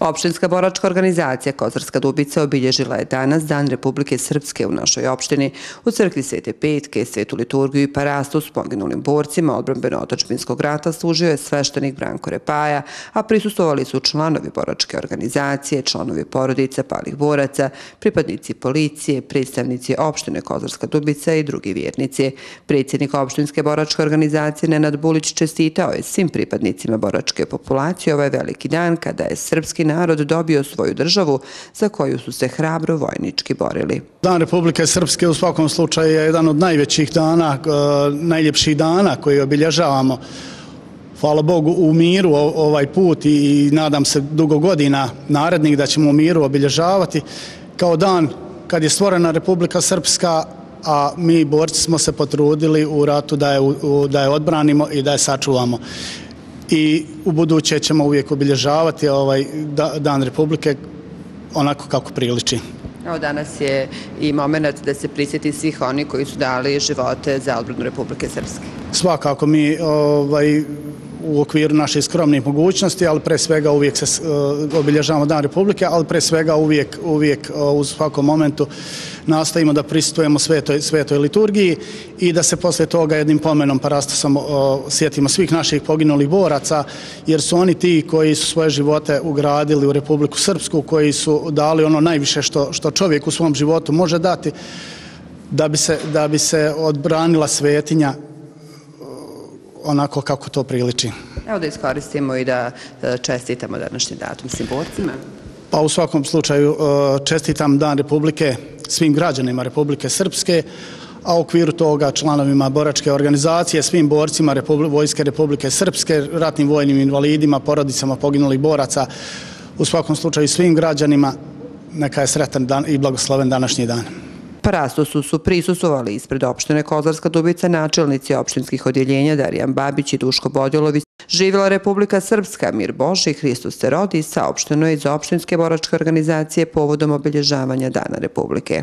Opštinska boračka organizacija Kozarska Dubica obilježila je danas Dan Republike Srpske u našoj opštini. U crkvi Svete Petke, Svetu liturgiju i parastu s poginulim borcima odbrambeno-otadžbinskog rata služio je sveštenik Branko Repaja, a prisustvovali su članovi boračke organizacije, članovi porodica palih boraca, pripadnici policije, predstavnici opštine Kozarska Dubica i drugi vjernici. Predsjednik opštinske boračke organizacije Nenad Bulić čestitao je svim pripadnicima boračke populacije ovaj veliki dan kada je srpski narod dobio svoju državu za koju su se hrabro vojnički borili. Dan Republike Srpske u svakom slučaju je jedan od najvećih dana, najljepših dana koji obilježavamo. Hvala Bogu u miru ovaj put i nadam se dugo godina narednih da ćemo u miru obilježavati kao dan kad je stvorena Republika Srpska, a mi borci smo se potrudili u ratu da je odbranimo i da je sačuvamo. I u buduće ćemo uvijek obilježavati ovaj Dan Republike onako kako priliči. Evo danas je i moment da se prisjeti svih oni koji su dali živote za odbranu Republike Srpske. Svakako mi u okviru naših skromnih mogućnosti, ali pre svega uvijek se obilježavamo Dan Republike, ali pre svega uvijek u svakom momentu nastavimo da prisustujemo svetoj liturgiji i da se posle toga jednim pomenom parastasom sjetimo svih naših poginulih boraca, jer su oni ti koji su svoje živote ugradili u Republiku Srpsku, koji su dali ono najviše što čovjek u svom životu može dati da bi se odbranila svetinja onako kako to priliči. Evo da iskoristimo i da čestitamo današnji datum svim borcima. Pa u svakom slučaju čestitam Dan Republike svim građanima Republike Srpske, a u okviru toga članovima boračke organizacije, svim borcima Vojske Republike Srpske, ratnim vojnim invalidima, porodicama poginulih boraca, u svakom slučaju svim građanima neka je sretan dan i blagosloven današnji dan. Parastu su prisustvovali ispred opštine Kozarska Dubica načelnici opštinskih odjeljenja Darijan Babić i Duško Bodjolović. Živjela Republika Srpska, mir Boži i Hristos se rodi, saopšteno je iz opštinske boračke organizacije povodom obilježavanja Dana Republike.